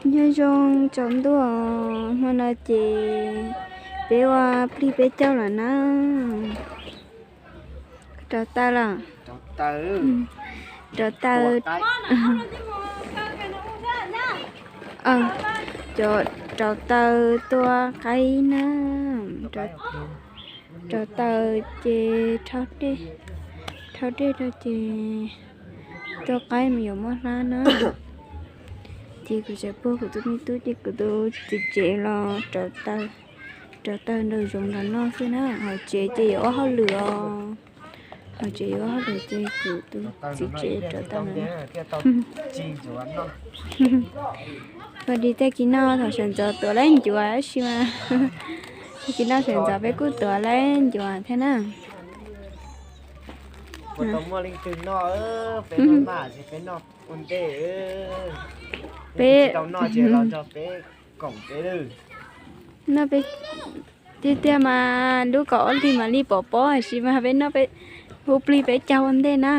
Nyob zoo tsaus ntuj, hmo no ces peb ua plig peb caug lawm na. Rauv taws los? Rauv taws. Cov rauv taws tua qaib na. Rauv taws ces rhaub dej rau ces tua qaib mas yuav muab hlab na. Ces kuv tseem puag kuv tus me tub ces kuv tus txiv tsev los rauv taws, rauv taws nraum zoov los noj xwb na. Hauv tsev ces yuav ua hauj lwm os. Hauv tsev yuav ua hauj lwm ces kuv tus txiv tsev rauv taws no. Pog dis tag kis no thaum sawv ntxov tuav laib ncuav tab sis mas tag kis no sawv ntxov peb kuj tuav laib ncuav thiab na. Peb noj peb, tiag tiag mas lub kaum ob hlis mam li pov pob, tab sis mas peb noj, hu plig peb caug ua ntej na.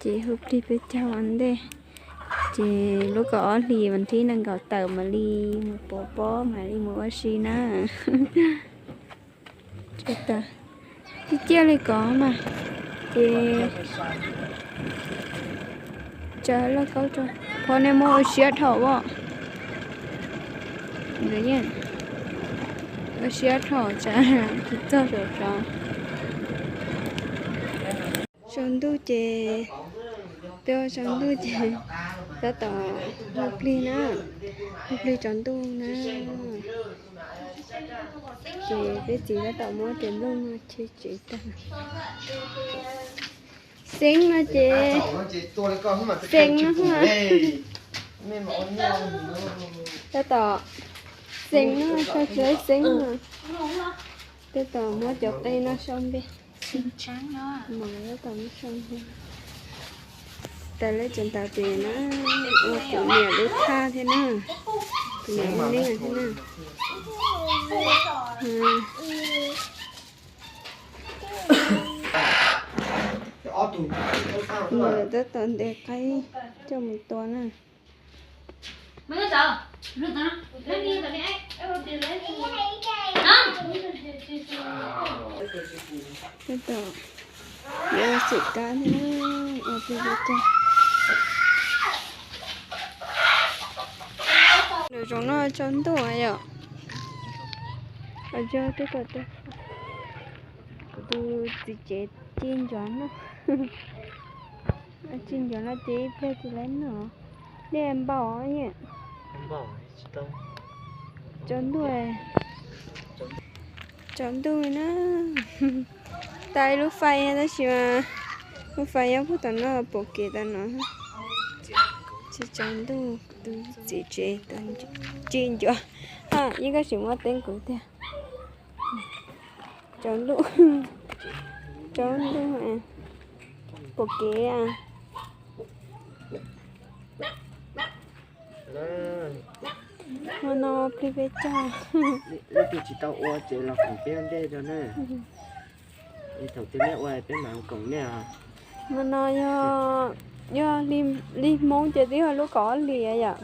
Ces hu plig peb caug ua ntej, ces lub kaum ob hlis vas thib nees nkaum tawm mam li mus pov pob mam li mus ua si na. Tib ciaj li ko mas, ces tsa laj kaub rau, phov nej muab ua siab dhau as. Ua siab dhau tsam tsis txog saum tso. Tsaus ntuj ces, peb ua tsaus ntuj ces tab tom hu plig na, hu plig tsaus ntuj na. Ces peb txiv tab tom muab tes nplooj no cheb tsev tag. Xeeb no ces, xeeb no, tab tom xeeb no, sau tsis laib xeeb no. Tab tom muab cov qe no sau npe. Tab tom muab sau npe. Tas lawm tseem tas pem na, ua kuv niam lub thaj thiab na, kuv niam ua neej thiab na. Niam lawv tab tom ntes qaib coj mus tua na. Tab tom yuav xwm kab thiab na, ua plig peb caug. Nraum zoov no tsaus ntuj yom. Yog tej kom kuv tus txiv tsev ci ncov noj, ci ncov no ces ib pliag tsis laib noj. Dej npau, tsaus ntuj, tsaus ntuj na. Tau ib lub fais tab sis mas lub fais nyob puag tom no pom kev tom no. Tsis tsaus ntuj, kuv tus txiv tsev ci ncov, yeej koj tsis muab teeb kuv tiag. Tsaus ntuj, tsaus ntuj, pom kev. Hmo no plig peb caug. Leej twg tsis tau ua ces los koom peb ua ntej rau na. Thaum twg nej ua peb mam koom nej. Hmo no yog, yog li Hmoob ces twb yog lub kaum ob hlis yom.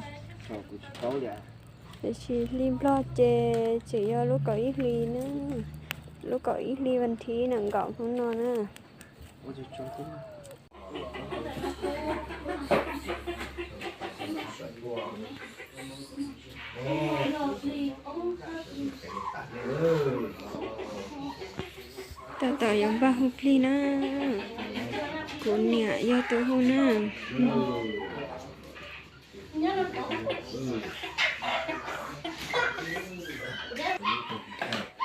Tiam sis hli Nplog ces tseem yog lub kaum ib hli na, lub kaum ib hli vas thib nees nkaum hnub no na. Tab tom yuav npaj hu plig na, kuv niam yog tus hu na.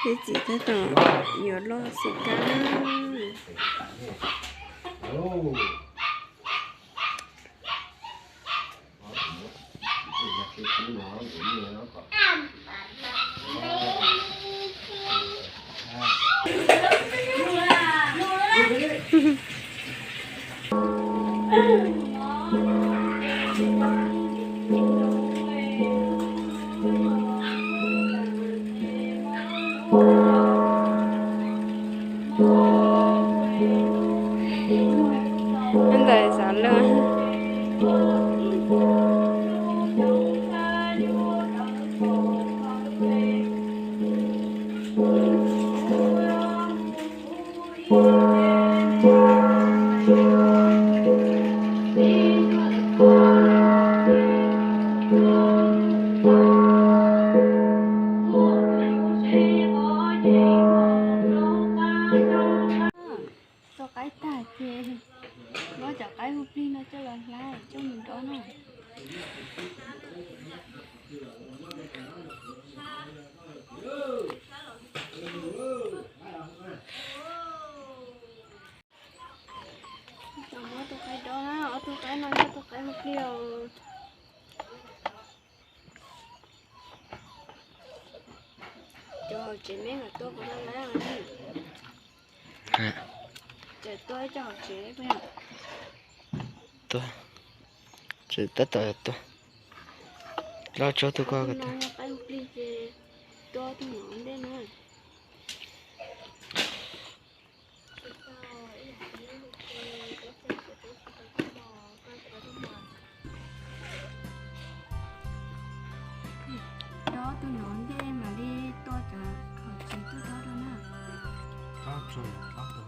Peb txiv tab tom yuav loj xim kab na. Ntawm xav lawm. Tua qaib tag ces muab cov qaib hu plig no coj los hlab coj mus dob na. Cov muab tus qaib dob na, ob tug qaib no yog tus qaib hu plig os. Cov hauv tsev me nyuam tua puas tau lawm? Tseem tua cov hauv tsev puas yog? Tua, tseem tab tom tua. Los tso tus ko, tus no yog qaib hu plig ces tua tus no ntej na. Dob tus no ntej mam li tua cov hauv tsev tuaj dob rau na. Tua tsawg tus?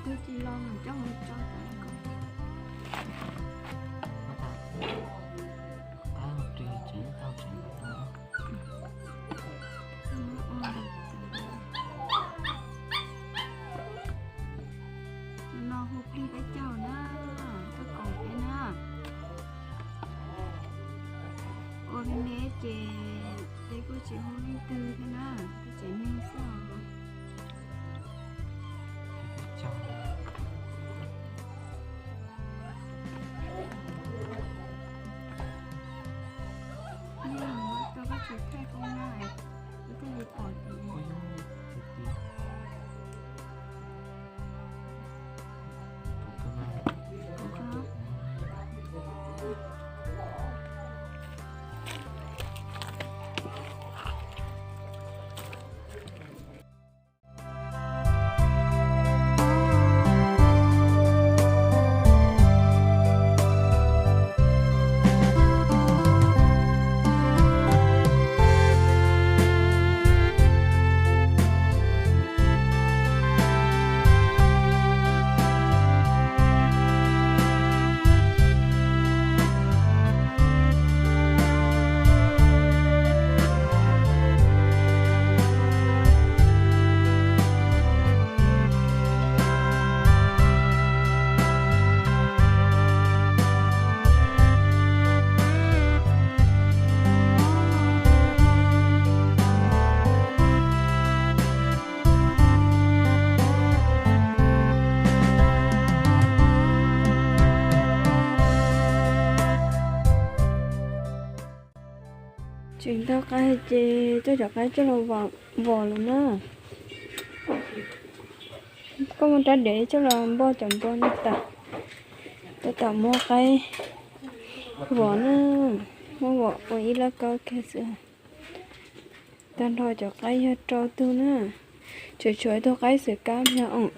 Tus tsis los mas coj mus tso tas ko. Tus no hu plig peb caug na, tuaj koom peb na. Ua me me ces peb kuj tsis hu leej twg thiab na, peb tsev neeg xwb os. Rau koj tsis thaij koj na, koj thiaj li pom tias. Tseem tau qaib ces coj cov qaib coj los vom lawm na. Koj muab rab dev coj los npog cov npua no tas, tab tom muab qaib vom na, muab vom ua ib lab kaub kiag xwb. Tag nrho cov qaib yog rau tug na, tseem tshuav ib tug qaib xwm kab yog oom.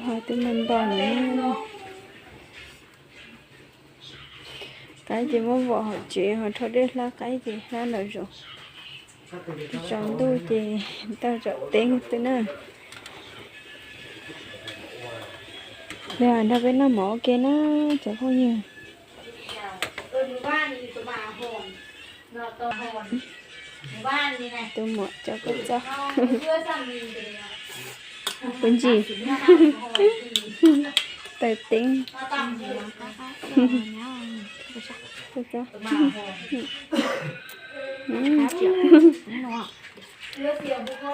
Ho twb npog npog no. Qaib ces muab vom hauv tsev ho rho dej hlab qaib ces hlab nram zoov. Tsaus ntuj ces tau tsom teeb xwb na. Yog nrog peb noj mov ua ke na cov phooj ywg. Tus muam cov kua txob, kua ntsis, taws teeb. Kua txob.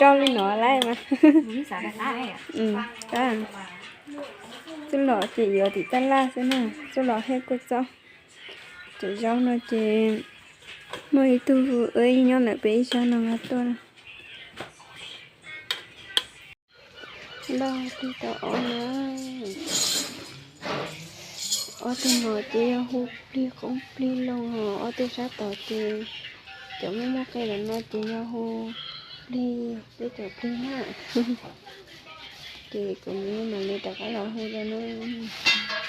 Rau li no lawm mas. Txuj lom ces yuav tim tab laj xwb na, txuj lom thiab kua txob. Cov zaub no ces muaj ib tug ua ib nyob ntawm peb ib sab no mas tuaj na. Loj plig tau ob na. Ob tug no ces yog hu plig qoob plig loo os, ob tug sab tod ces cov muaj muaj qe los no ces yog hu plig, peb cov plig na. Ces kuv mam li rov qab los hu rau na.